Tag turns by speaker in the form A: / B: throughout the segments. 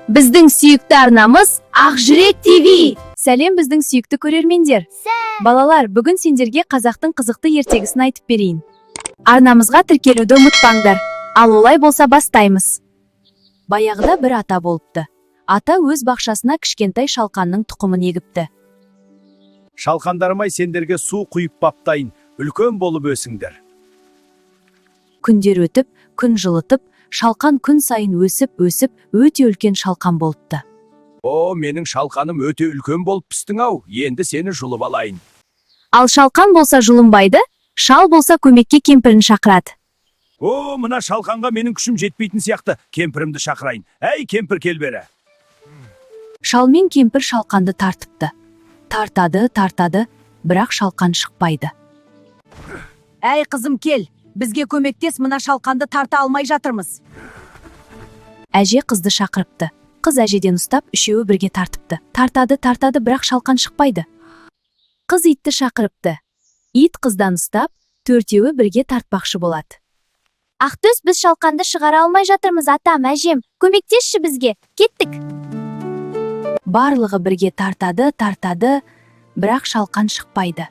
A: Біздің сүйікті арнамыз Ақжүрек ТВ. Сәлем, біздің сүйікті көрермендер! Балалар, бүгін сендерге қазақтың қызықты ертегісін айтып берейін. Арнамызға тіркелуді ұмытпаңдар. Ал олай болса, бастаймыз. Баяғыда бір ата болыпты. Ата өз бақшасына кішкентай шалқанның тұқымын егіпті.
B: Шалқандарым ай, сендерге су құйып баптайын, үлкен болып өсіңдер.
A: Күндер өтіп, күн жылытып, шалқан күн сайын өсіп өсіп, өте үлкен шалқан болыпты.
B: О, менің шалқаным өте үлкен болып пістің ау, енді сені жұлып алайын.
A: Ал шалқан болса жұлынбайды, шал болса көмекке кемпірін шақырады.
B: О, мына шалқанға менің күшім жетпейтін сияқты, кемпірімді шақырайын. Әй, кемпір, кел бері.
A: Шал мен кемпір шалқанды тартыпты. Тартады, тартады, бірақ шалқан шықпайды.
C: Әй, қызым, кел. Бізге көмектес, мына шалқанды тарта алмай жатырмыз.
A: Әже қызды шақырыпты. Қыз әжеден ұстап, үшеуі бірге тартыпты. Тартады, тартады, бірақ шалқан шықпайды. Қыз итті шақырыпты. Ит қыздан ұстап, төртеуі бірге тартпақшы болады. Ақтөс, біз шалқанды шығара алмай жатырмыз, атам, әжем, көмектесші бізге, кеттік. Барлығы бірге тартады, тартады, бірақ шалқан шықпайды.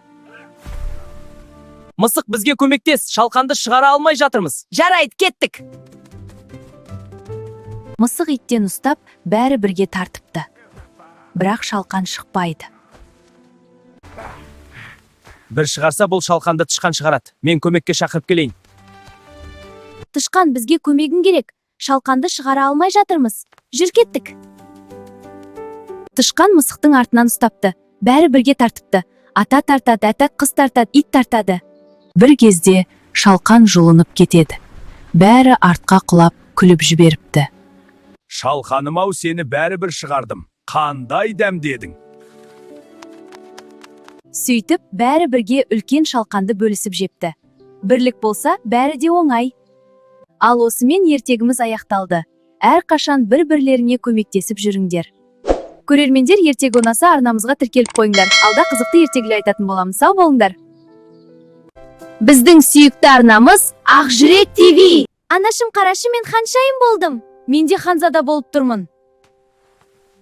D: Мысық, бізге көмектес, шалқанды шығара алмай жатырмыз.
C: Жарайды, кеттік.
A: Мысық иттен ұстап, бәрі бірге тартыпты. Бірақ шалқан шықпайды.
D: Бір шығарса, бұл шалқанды тышқан шығарады. Мен көмекке шақырып келейін.
A: Тышқан, бізге көмегің керек. Шалқанды шығара алмай жатырмыз. Жүр, кеттік. Тышқан мысықтың артынан ұстапты. Бәрі бірге тартыпты. Ата тартады, ата, қыз тартады, ит тартады. Бір кезде шалқан жұлынып кетеді. Бәрі артқа құлап, күліп жіберіпті.
B: Шалқаным ау, сені бәрібір шығардым. Қандай дәмді едің!
A: Сөйтіп, бәрі бірге үлкен шалқанды бөлісіп жепті. Бірлік болса, бәрі де оңай. Ал осымен ертегіміз аяқталды. Әрқашан бір-бірлеріңе көмектесіп жүріңдер. Көрермендер, ертегі ұнаса, арнамызға тіркеліп қойыңдар. Алда қызықты ертегілер айтатын боламын. Сау болыңдар. Біздің сүйікті арнамыз Ақжүрек ТВ. Анашым, қарашы, мен ханшайым болдым.
C: Мен де ханзада болып тұрмын.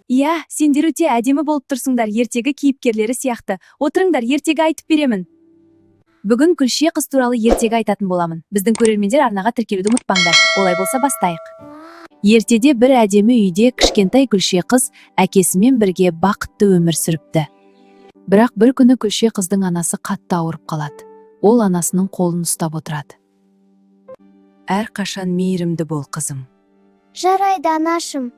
A: Иә, сендер өте әдемі болып тұрсыңдар, ертегі кейіпкерлері сияқты. Отырыңдар, ертегі айтып беремін. Бүгін Күлше қыз туралы ертегі айтатын боламын. Біздің көрермендер, арнаға тіркелуді ұмытпаңдар. Олай болса, бастайық. Ертеде бір әдемі үйде кішкентай Күлше қыз әкесімен бірге бақытты өмір сүріпті. Бірақ бір күні Күлше қыздың анасы қатты ауырып қалады. Ол анасының қолын ұстап отырады. Әрқашан мейірімді бол, қызым.
E: Жарайды, анашым.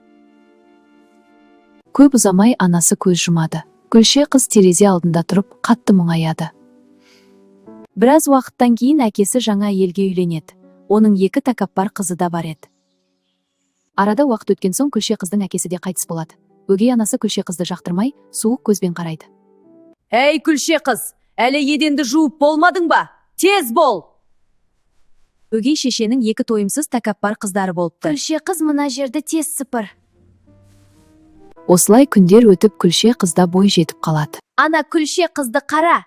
A: Көп ұзамай анасы көз жұмады. Күлше қыз терезе алдында тұрып, қатты мұңаяды. Біраз уақыттан кейін әкесі жаңа әйелге үйленеді. Оның екі тәкаппар қызы да бар еді. Арада уақыт өткен соң Күлше қыздың әкесі де қайтыс болады. Өгей анасы Күлше қызды жақтырмай, суық көзбен қарайды.
C: Әй, Күлше қыз, әлі еденді жуып болмадың ба? Тез бол.
A: Өгей шешенің екі тойымсыз, тәкаппар қыздары болыпты. Күлше қыз, мына жерді тез сыпыр. Осылай күндер өтіп, Күлше қыз да бой жетіп қалады. Ана Күлше қызды қара.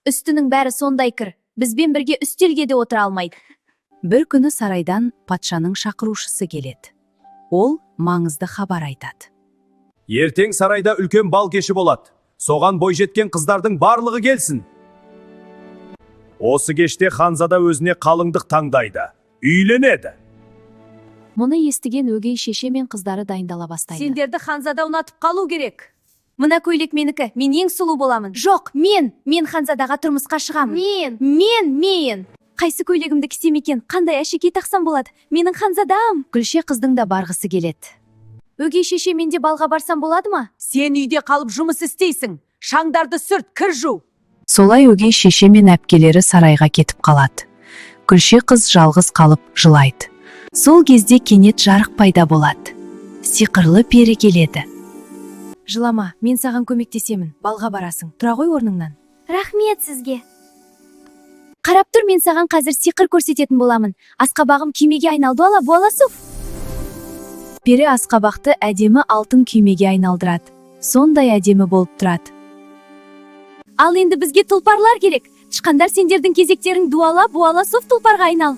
A: Үстінің бәрі сондай кір. Бізбен бірге үстелге де отыра алмайды. Бір күні сарайдан патшаның шақырушысы келеді. Ол маңызды хабар айтады.
B: Ертең сарайда үлкен бал кеші болады. Соған бойжеткен қыздардың барлығы келсін. Осы кеште ханзада өзіне қалыңдық таңдайды. Үйленеді.
A: Мұны естіген өгей шеше мен қыздары дайындала бастайды.
C: Сендерді ханзада ұнатып қалу керек.
A: Мына көйлек менікі, мен ең сұлу боламын. Жоқ, мен, мен ханзадаға тұрмысқа шығамын.
E: Мен.
A: Мен, мен. Қайсы көйлегімді кисем екен, қандай әшекей тақсам болады? Менің ханзадам. Күлше қыздың да барғысы келеді. Өгей шеше, мен де балға барсам болады ма?
C: Сен үйде қалып жұмыс істейсің. Шаңдарды сүрт, кір жу.
A: Солай өгей шеше мен әпкелері сарайға кетіп қалады. Күлше қыз жалғыз қалып жылайды. Сол кезде кенет жарық пайда болады. Сиқырлы пері келеді. Жылама, мен саған көмектесемін. Балға барасың. Тұра ғой орныңнан.
E: Рахмет сізге.
A: Қарап тұр, мен саған қазір сиқыр көрсететін боламын. Асқабағым күймеге айналды ала буаласуф. Пері асқабақты әдемі алтын күймеге айналдырады. Сондай әдемі болып тұрады. Ал енді бізге тұлпарлар керек. Тышқандар, сендердің кезектерің, дуала буала суф, тұлпарға айнал.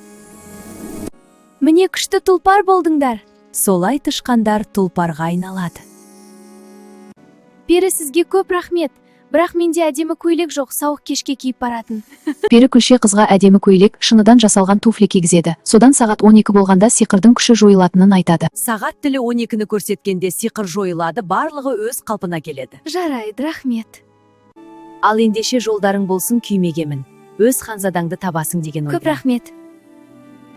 A: Міне, күшті тұлпар болдыңдар. Солай тышқандар тұлпарға айналады. Пері, сізге көп рахмет. Бірақ менде әдемі көйлек жоқ, сауық кешке киіп баратын.
F: Пері Күлше қызға әдемі көйлек, шыныдан жасалған туфли кигізеді. Содан сағат 12 болғанда сиқырдың күші жойылатынын айтады.
C: Сағат тілі 12-ні көрсеткенде сиқыр жойылады, барлығы өз қалпына келеді.
A: Жарайды, рахмет.
C: Ал ендеше жолдарың болсын, күймеге мін. Өз ханзадаңды табасың деген
A: Көп
C: ойда.
A: рахмет.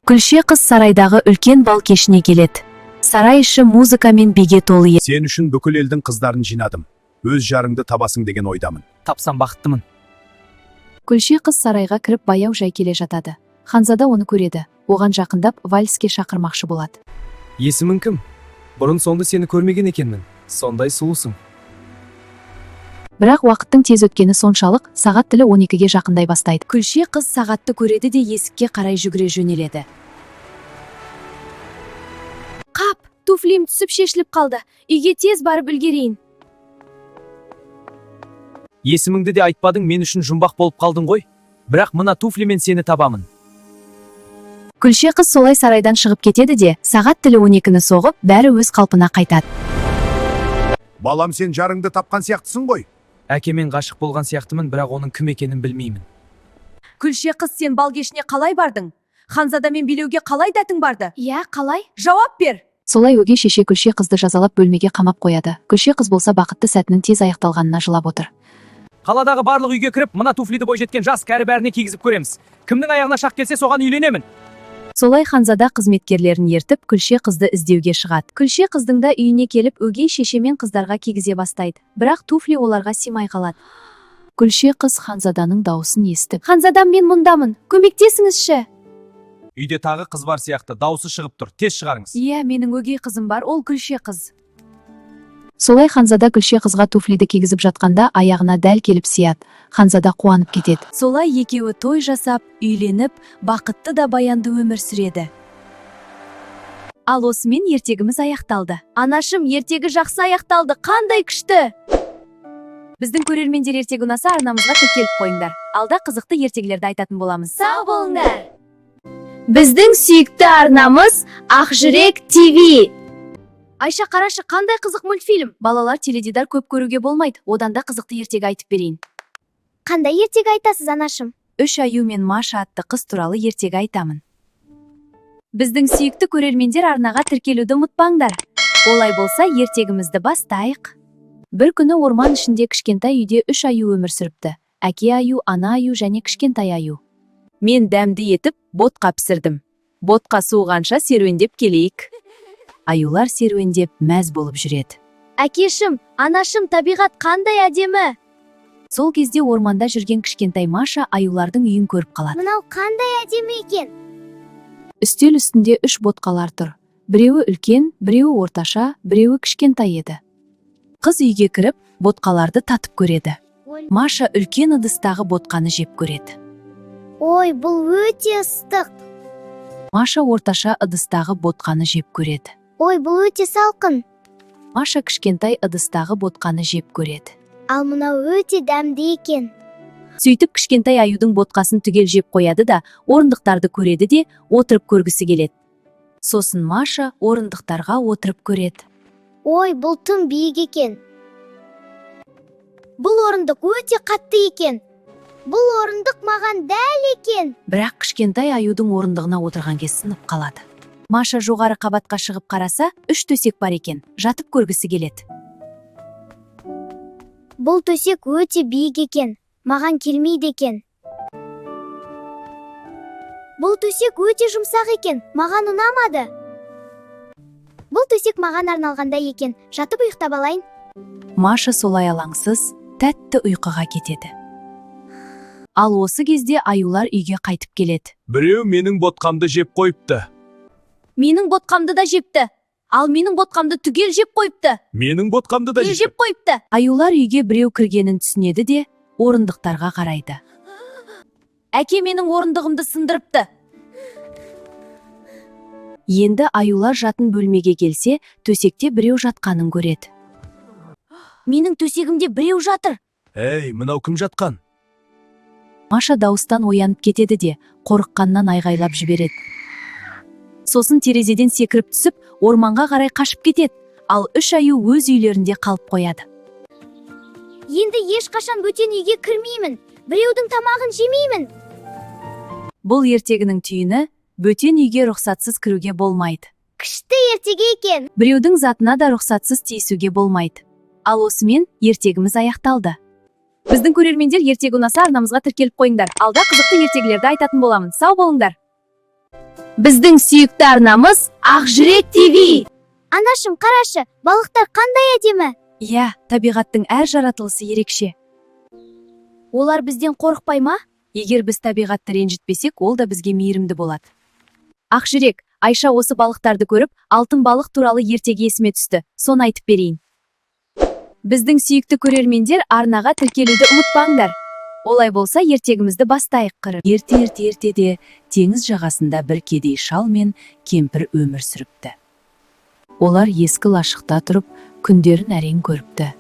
C: Күлше қыз сарайдағы үлкен бал кешіне келеді. Сарай іші музыка мен биге толы еді.
B: Сен үшін бүкіл елдің қыздарын жинадым. Өз жарыңды табасың деген ойдамын.
D: Тапсам, бақыттымын.
F: Күлше қыз сарайға кіріп, баяу жай келе жатады. Ханзада оны көреді. Оған жақындап, вальске шақырмақшы болады.
D: Есімің кім? Бұрын соңды сені көрмеген екенмін. Сондай сұлусың.
F: Бірақ уақыттың тез өткені соншалық, сағат тілі 12-ге жақындай бастайды.
A: Күлше қыз сағатты көреді де, есікке қарай жүгіре жөнеледі. Қап, туфлим түсіп шешіліп қалды. Үйге тез барып үлгерейін.
D: Есіміңді де айтпадың, мен үшін жұмбақ болып қалдың ғой. Бірақ мына туфлимен сені табамын.
A: Күлше қыз солай сарайдан шығып кетеді де, сағат тілі 12-ні соғып, бәрі өз қалпына қайтады.
B: Балам, сен жарыңды тапқан сияқтысың ғой.
D: Әкемен ғашық болған сияқтымын, бірақ оның кім екенін білмеймін.
C: Күлше қыз, сен бал кешіне қалай бардың? Ханзадамен билеуге қалай дәтің барды?
E: Иә, қалай?
C: Жауап бер.
F: Солай өгей шеше Күлше қызды жазалап, бөлмеге қамап қояды. Күлше қыз болса бақытты сәтінің тез аяқталғанына жылап отыр.
D: Қаладағы барлық үйге кіріп, мына туфлиді бойжеткен, жас, кәрі, бәріне кигізіп көреміз. Кімнің аяғына шақ келсе, соған үйленемін.
A: Солай ханзада қызметкерлерін ертіп, Күлше қызды іздеуге шығады. Күлше қыздың да үйіне келіп, өгей шешемен қыздарға кигізе бастайды. Бірақ туфли оларға сыймай қалады.
F: Күлше қыз ханзаданың даусын естіп,
A: Ханзадам, мен мұндамын. Көмектесіңізші.
B: Үйде тағы қыз бар сияқты, даусы шығып тұр. Тез шығарыңыз.
A: Иә, менің өгей қызым бар, ол Күлше қыз.
F: Солай ханзада Күлше қызға туфлиді кигізіп жатқанда, аяғына дәл келіп сияды. Ханзада қуанып кетеді.
A: Солай екеуі той жасап, үйленіп, бақытты да баянды өмір сүреді. Ал осымен ертегіміз аяқталды. Анашым, ертегі жақсы аяқталды. Қандай күшті! Біздің көрермендер, ертегі ұнаса, арнамызға тіркеліп қойыңдар. Алда қызықты ертегілерді айтатын боламыз.
E: Сау болыңдар. Біздің сүйікті арнамыз Ақжүрек ТВ.
A: Айша, қарашы, қандай қызық мультфильм. Балалар, теледидар көп көруге болмайды. Одан да қызықты ертегі айтып берейін.
E: Қандай ертегі айтасыз, анашым?
A: Үш аю мен Маша атты қыз туралы ертегі айтамын. Біздің сүйікті көрермендер, арнаға тіркелуді ұмытпаңдар. Олай болса, ертегімізді бастайық.
F: Бір күні орман ішінде кішкентай үйде үш аю өмір сүріпті. Әке аю, ана аю және кішкентай аю.
A: Мен дәмді етіп ботқа пісірдім. Ботқа суығанша серуендеп келейік. Аюлар серуендеп мәз болып жүреді.
E: Әкешім, анашым, табиғат қандай әдемі.
A: Сол кезде орманда жүрген кішкентай Маша аюлардың үйін көріп қалады.
E: Мынау қандай әдемі екен.
F: Үстел үстінде үш ботқалар тұр. Біреуі үлкен, біреуі орташа, біреуі кішкентай еді.
A: Қыз үйге кіріп, ботқаларды татып көреді. Маша үлкен ыдыстағы ботқаны жеп көреді.
E: Ой, бұл өте ыстық.
A: Маша орташа ыдыстағы ботқаны жеп көреді.
E: Ой, бұл өте салқын.
A: Маша кішкентай ыдыстағы ботқаны жеп көреді.
E: Ал мынау өте дәмді екен.
A: Сөйтіп кішкентай аюдың ботқасын түгел жеп қояды да, орындықтарды көреді де, отырып көргісі келеді. Сосын Маша орындықтарға отырып көреді.
E: Ой, бұл тым биік екен. Бұл орындық өте қатты екен. Бұл орындық маған дәл екен.
A: Бірақ кішкентай аюдың орындығына отырған кез сынып қалады. Маша жоғары қабатқа шығып қараса, үш төсек бар екен. Жатып көргісі келеді.
E: Бұл төсек өте биік екен. Маған келмейді екен. Бұл төсек өте жұмсақ екен. Маған ұнамады. Бұл төсек маған арналғандай екен. Жатып ұйықтап алайын.
A: Маша солай алаңсыз, тәтті ұйқыға кетеді. Ал осы кезде аюлар үйге қайтып келеді.
B: Біреу менің ботқамды жеп қойыпты.
A: Менің ботқамды да жепті. Ал менің ботқамды түгел жеп қойыпты.
B: Менің ботқамды да
A: Түгел жеп қойыпты. Аюлар үйге біреу кіргенін түсінеді де, орындықтарға қарайды. Әке менің орындығымды сындырыпты. Енді аюлар жатын бөлмеге келсе, төсекте біреу жатқанын көреді. Менің төсегімде біреу жатыр.
B: Ей, мынау кім жатқан?
A: Маша дауыстан оянып кетеді де, қорыққаннан айғайлап жібереді. Сосын терезеден секіріп түсіп, орманға қарай қашып кетеді. Ал үш аю өз үйлерінде қалып қояды.
E: Енді ешқашан бөтен үйге кірмеймін. Біреудің тамағын жемеймін.
A: Бұл ертегінің түйіні: бөтен үйге рұқсатсыз кіруге болмайды.
E: Күшті ертегі екен.
A: Біреудің затына да рұқсатсыз тиісуге болмайды. Ал осымен ертегіміз аяқталды. Біздің көрермендер, ертегі ұнаса, арнамызға тіркеліп қойыңдар. Алда қызықты ертегілерді айтатын боламын. Сау болыңдар.
C: Біздің сүйікті арнамыз Ақжүрек ТВ.
E: Анашым, қарашы, балықтар қандай әдемі.
A: Иә, табиғаттың әр жаратылысы ерекше.
E: Олар бізден қорықпай ма?
A: Егер біз табиғатты ренжітпесек, ол да бізге мейірімді болады. Ақжүрек, Айша, осы балықтарды көріп, алтын балық туралы ертегі есіме түсті. Соны айтып берейін. Біздің сүйікті көрермендер, арнаға тіркелуді ұмытпаңдар. Олай болса, ертегімізді бастайық. Қыры.
G: Ерте ерте ертеде теңіз жағасында бір кедей шал мен кемпір өмір сүріпті. Олар ескі лашықта тұрып, күндерін әрең көріпті.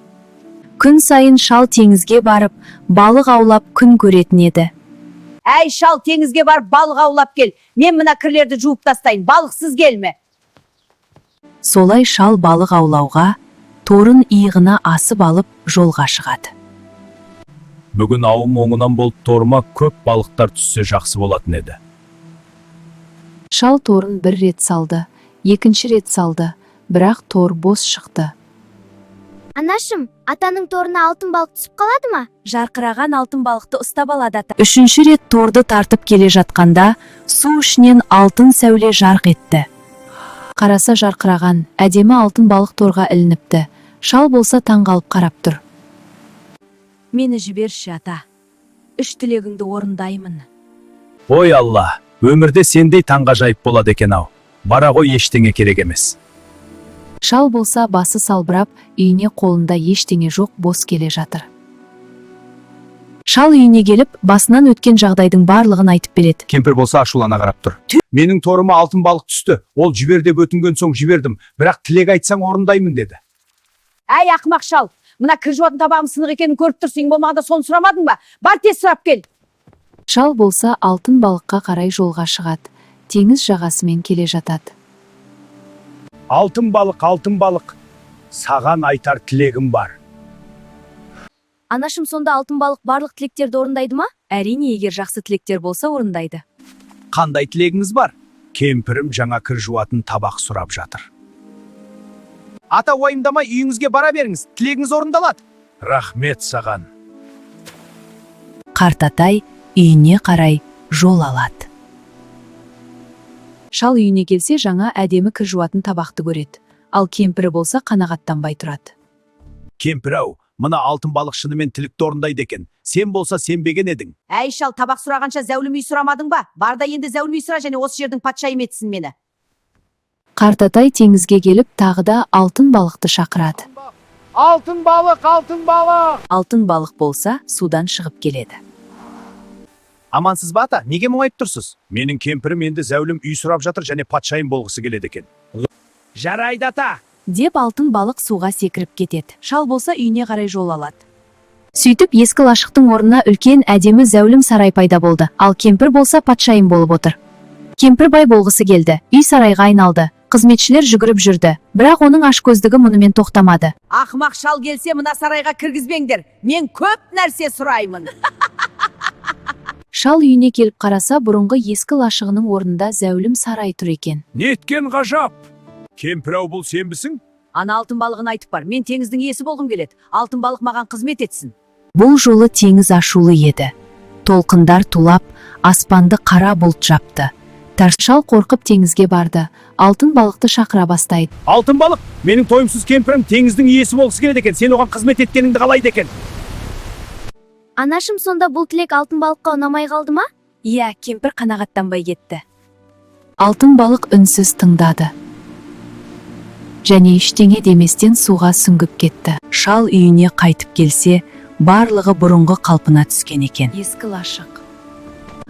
A: Күн сайын шал теңізге барып, балық аулап күн көретін еді.
H: Әй, шал, теңізге барып балық аулап кел. Мен мына кірлерді жуып тастайын. Балықсыз келме.
G: Солай шал балық аулауға торын иығына асып алып, жолға шығады.
B: Бүгін ауым оңынан болып, торыма көп балықтар түссе, жақсы болатын еді.
F: Шал торын бір рет салды, екінші рет салды, бірақ тор бос шықты.
E: Анашым, атаның торына алтын балық түсіп қалады ма?
A: Жарқыраған алтын балықты ұстап алады ата.
G: Үшінші рет торды тартып келе жатқанда, су ішінен алтын сәуле жарқ етті.
F: Қараса, жарқыраған әдемі алтын балық торға ілініпті. Шал болса таңғалып қарап тұр.
A: Мені жіберші, ата. Үш тілегіңді орындаймын.
B: Ой, Алла, өмірде сендей таңғажайып болады екен ау. Бара ғой, ештеңе керек емес.
F: Шал болса басы салбырап, үйіне қолында ештеңе жоқ, бос келе жатыр.
A: Шал үйіне келіп, басынан өткен жағдайдың барлығын айтып береді.
B: Кемпір болса ашулана қарап тұр. Менің торыма алтын балық түсті. Ол жібер деп өтінген соң жібердім. Бірақ тілек айтсаң, орындаймын деді.
H: Әй, ақымақ шал, мына кір жуатын табағым сынық екенін көріп тұрсың, болмағанда соны сұрамадың ба? Бар, тез сұрап кел.
F: Шал болса алтын балыққа қарай жолға шығады. Теңіз жағасымен келе жатады.
B: Алтын балық, алтын балық, саған айтар тілегім бар.
A: Анашым, сонда алтын балық барлық тілектерді орындайды ма? Әрине, егер жақсы тілектер болса, орындайды.
B: Қандай тілегіңіз бар? Кемпірім жаңа кір жуатын табақ сұрап жатыр.
D: Ата, уайымдамай үйіңізге бара беріңіз, тілегіңіз орындалады.
B: Рахмет саған.
G: Қартатай үйіне қарай жол алады.
F: Шал үйіне келсе, жаңа әдемі кір жуатын табақты көреді. Ал кемпірі болса қанағаттанбай тұрады.
B: Кемпір ау, мына алтын балық шынымен тілекті орындайды екен. Сен болса сенбеген едің.
H: Әй, шал, табақ сұрағанша зәулім үй сұрамадың ба? Бар да енді зәулім үй сұра және осы жердің патшайым етсін мені.
F: Қартатай теңізге келіп, тағы да алтын балықты шақырады.
D: Алтын балық, алтын балық!
G: Алтын балық болса судан шығып келеді.
D: Амансыз ба, ата? Неге мұңайып тұрсыз?
B: Менің кемпірім енді зәулім үй сұрап жатыр және патшайым болғысы келеді екен.
D: Жарайды, ата.
A: Деп алтын балық суға секіріп кетеді. Шал болса үйіне қарай жол алады.
C: Сөйтіп, ескі лашықтың орнына үлкен, әдемі, зәулім сарай пайда болды. Ал кемпір болса патшайым болып отыр. Кемпір бай болғысы келді. Үй сарайға айналды. Қызметшілер жүгіріп жүрді. Бірақ оның ашкөздігі мұнымен тоқтамады.
H: Ақымақ шал келсе, мына сарайға кіргізбеңдер. Мен көп нәрсе сұраймын.
F: Шал үйіне келіп қараса, бұрынғы ескі лашығының орнында зәулім сарай тұр екен.
B: Неткен ғажап! Кемпір ау, бұл сенбісің?
H: Ана алтын балығын айтып бар. Мен теңіздің иесі болғым келеді. Алтын балық маған қызмет етсін.
G: Бұл жолы теңіз ашулы еді. Толқындар тулап, аспанды қара бұлт жапты.
F: Шал қорқып теңізге барды. Алтын балықты шақыра бастайды.
B: Алтын балық, менің тойымсыз кемпірім теңіздің иесі болғысы келеді екен. Сен оған қызмет еткеніңді қалайды екен.
E: Анашым, сонда бұл тілек алтын балыққа ұнамай қалды ма?
A: Иә, кемпір қанағаттанбай кетті.
F: Алтын балық үнсіз тыңдады. Және ештеңе деместен суға сүңгіп кетті.
G: Шал үйіне қайтып келсе, барлығы бұрынғы қалпына түскен екен.
F: Ескі лашық.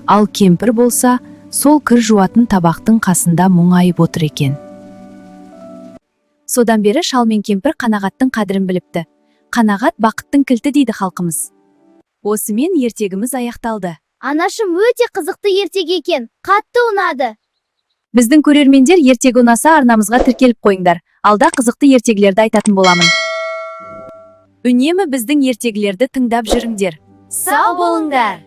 G: Ал кемпір болса, сол кір жуатын табақтың қасында мұңайып отыр екен.
A: Содан бері шал мен кемпір қанағаттың қадірін біліпті. Қанағат бақыттың кілті дейді халқымыз. Осымен ертегіміз аяқталды.
E: Анашым, өте қызықты ертегі екен. Қатты ұнады.
A: Біздің көрермендер, ертегі ұнаса, арнамызға тіркеліп қойыңдар. Алда қызықты ертегілерді айтатын боламын. Үнемі біздің ертегілерді тыңдап жүріңдер.
E: Сау болыңдар!